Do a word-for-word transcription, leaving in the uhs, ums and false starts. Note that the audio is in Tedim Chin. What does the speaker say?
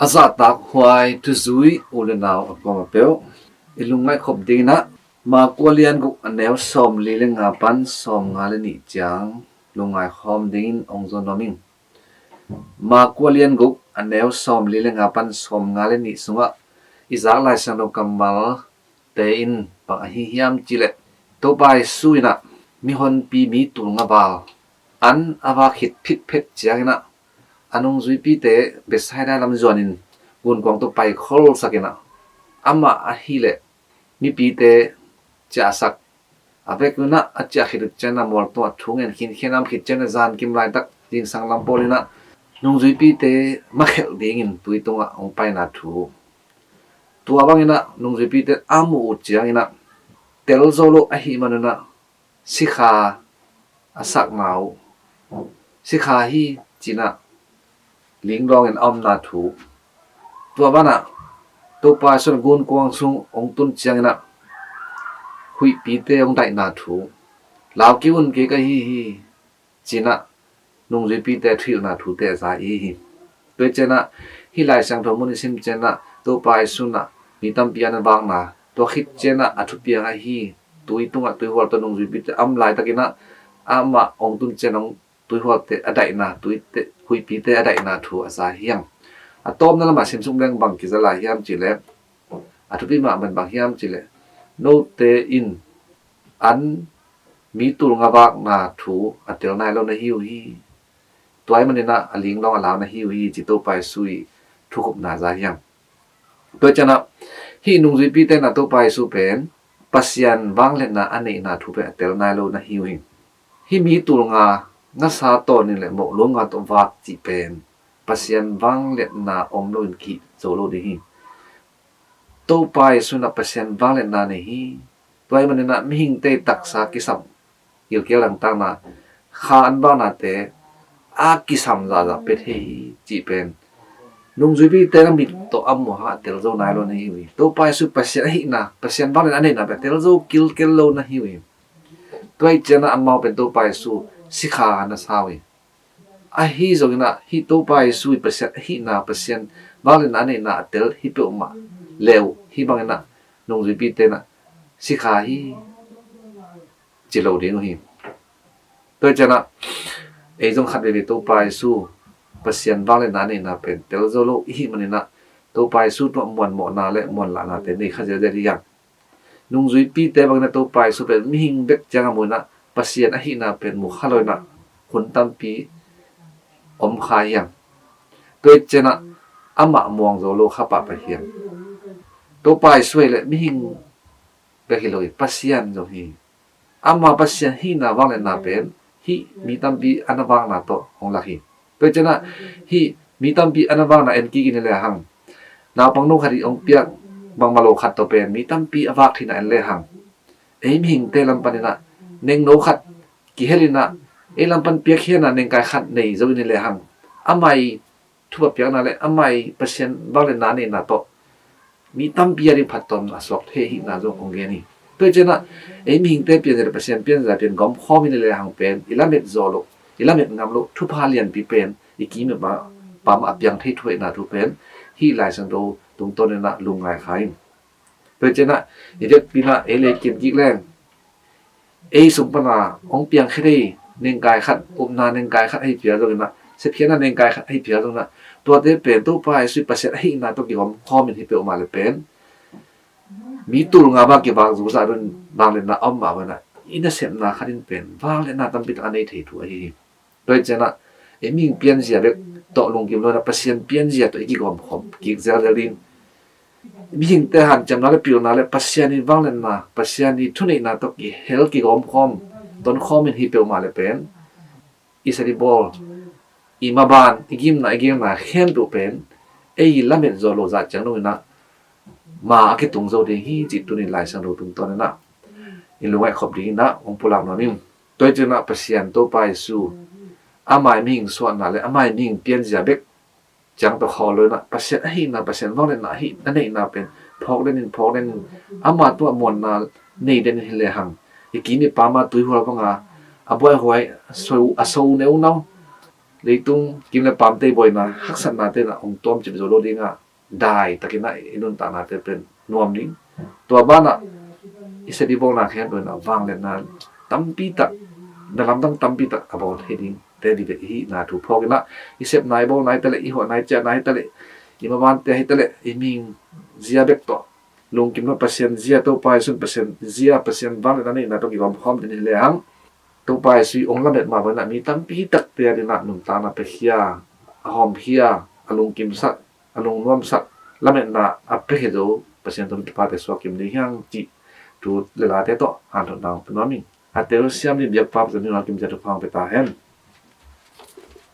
A zahtak huai thuzui u le nau a kuama peuh i lungngaih khop dingin ah Marku a lian guk a neu sawmli le nga pan sawmnga le nih ciang lungngai khawm dingin ong zon nuam ing. Marku a lian guk a neu sawmli le nga pan sawmnga le nih sungah i zak Lai Siangtho kammal te in bang ahi hiam cihleh, Topa Jesu in ah mihonpi mi tul nga val an a vak khit phitphet ciangin ah a nungzuipite Bethsaida lam zuanin gunkuang tawh pai kholsakin ah amah ahileh mipite ciahsak a vekun ah a ciah khit uh ciangin ah mual tungah thu ngen khinkhian a om khit ciangin ah zankim laitak zingsang lam pawlin ah nungzuipite makhelh dingin tui tungah hong paina thu. Tua bangin ah nungzuipite a muh uh ciangin ah tel zo lo ahih manun ah sikha a sakna uh sikha hi ci-in ah linglawngin a omna thu. Tua banah Topa Jesu in gunkuang sung hong tun ciangin ah huihpite hong daihna thu. Lau kei un, kei ka hi hi ci-in ah nungzuipite thuhilhna thute a za i hi hi. Tua ciangin ah hih Lai Siangtho mun i sim ciangin ah Topa Jesu in ah mi tampi an a vakna, tua khit ciangin ah a thupiang ahi tui tungah tuihual tawh nungzuipite a om laitakin ah amah hong tun ciangin hong tuihualte a daihna, tuite, huihpite a daihna thu a za hi hang. A tawpna lamah simsuk leng bang kiza lai hiam cihleh, a thupi mahmah bang hiam cihleh, note in an mi tul nga vakna thu a tel nai lo na hi uh hi. Tua ahih manin ah a linglawng a lau na hi uh hi ci Topa Jesu i thukhupna za hi hang. Tua ciangin ah hih nungzuipite in ah Topa Jesu pen Pasian vangliatna a neihna thu pen a tel nai lo na hi uh hi. Hih mi tul nga ngasa tawnin le moh lum nga tawh vak cih pen Pasian vangliatna om loin kihih zo lo ding hi. Topa Jesu in ah Pasian vangliatna nei hi. Tua ahih manin ah mihingte taksa kisam, gilkial dangtakna, kha an vaknate a kisam zahzah pia thei hi cih pen nungzuipite na mit tawh a muh hang a tel zo nai lo na hi uh hi. Topa Jesu Pasian ahihna, Pasian vangliatna a neihna pen a tel zo kilkel lo na hi uh hi. Tua ahih ciangin ah amau pen Topa Jesu sikha na sa uh hi. Ahi zongin ah hih Topa Jesu i Pasian ahihna, Pasian vangliatna a neihna a tel hi peuhmah le uh hih bangin ah nungzuipite in ah sikha hi ci lo ding uh hi. Tua ciangin ah ei zong khat veivei Topa Jesu Pasian vangliatna a neihna pen tel zo lo i hih manin ah Topa Jesu tungah muanmawhna le muanlahnate nei kha zelzel hi hang. Nungzuipite bangin ah Topa Jesu pen mihing bek ciang a mu in ah Pasian ahihna pen mu kha lo in ah hun tampi om kha hi hang. Tua ciangin ah amah muang zo lo kha pahpah hi hang. Topa Jesu ahih leh mihing bek hi lo hi, Pasian zong hi. Ama Pasian hihna vangliatna pen hih mi tampi an a vakna tawh hong lak hi. Tua ciangin ah hih mi tampi an a vakna en kik in le hang, naupangno khat i hong piak bangmah lo khat tawh pen mi tampi a vak theihna en le hang, ei mihingte lam panin ah nengno khat kihel in ah ei lam pan piakkhiatna nengkai khat nei zo in le hang, amah i thupha piakna le amah i Pasian vangliatna a neihna tawh mi tampi a ding phattuamna a suak thei ahihna zong hong gen hi. Tua ciangin ah ei mihingte pianzia le Pasian pianzia pen gawm khawm in le hang pen i lamet zaw loh, i lamet ngam loh thupha lianpi pen i kim i pam ah a piang thei thu ahihna thu pen hih Lai Siangtho tungtawn in ah lungngai kha in. Tua ciangin ah i vekpi in ah ei le kian kik leng ei sung pan a hong piangkhia thei nengkai khat, upna nengkai khat ahi phial zongin ah, sepkhiatna nengkai khat ahi phial zongin ah, tuate pen Topa Jesu i Pasian ahihna tawh kigawm khawm in hi peuhmah le pen mi tul nga bang kivak zuzah dun vangliatna a om mah bangin ah i nasepna khat in pen vangliatna tampi tak a nei thei thu ahi hi. Tua ciangin ah ei mihing pianzia bek tawh lungkim lo in ah Pasian pianzia tawh i kigawm khawm kik zelzel ding. Mihingte hanciamna le pilna le Pasian i vangliatna, Pasian i thuneihna tawh kihel kigawm khawm, ton khawm in hi peuhmah le pen i sadi bawl, i maban, i gimna, i gilna khempeuh pen ei lamet zaw loh zah ciang dongin ah ma a kitung zo ding hi cih tuni Lai Siangtho tungtawn in ah i lungngaih khop dingin ah hong pulak nuam ing. Tua ciangin ah Pasian Topa Jesu ama i mihing suahna le ama i mihing pianzia bek ciang tawh khawl lo in ah Pasian ahihna, Pasian vangliatna ahi a neihna pen phawk den in, phawk den in, ama tungah muanna nei den in hi le hang, i kim i pam a tuihual banga a buaihuai a so, a so neunau leitung kim le paamte buaina haksatnate in ah hong tuamcip zo lo ding a, dai takin ah i nuntaknate pen nuam ding. Tua banah i sep i bawlna khempeuh in ah vangliatna tampi tak, na lamdang tampi tak a bawl thei ding te dih bek i hihna thu phawk in ah, i sepna i bawlna hi ta leh, i huahna i ciahna hi ta leh, i mabante hi ta leh, i mihing zia bek tawh lungkim lo, Pasian zia, Topa Jesu Pasian zia, Pasian vangliatna neihna tawh kigawm khawm ding hi lehang, Topa Jesu i hong lamet mah bangin ah mi tampi takte a ding ah nuntakna piakhia, a hawmkhia, a lungkimsak, a lungnuamsak lametna a piakhia zo Pasian tawh kipate suak kim ding hi hang cih thu le late tawh hanthotna hong pia nuam ing. A telsiam ding biakpa Pasian min in hong kim ciat thupha hong pia ta hen.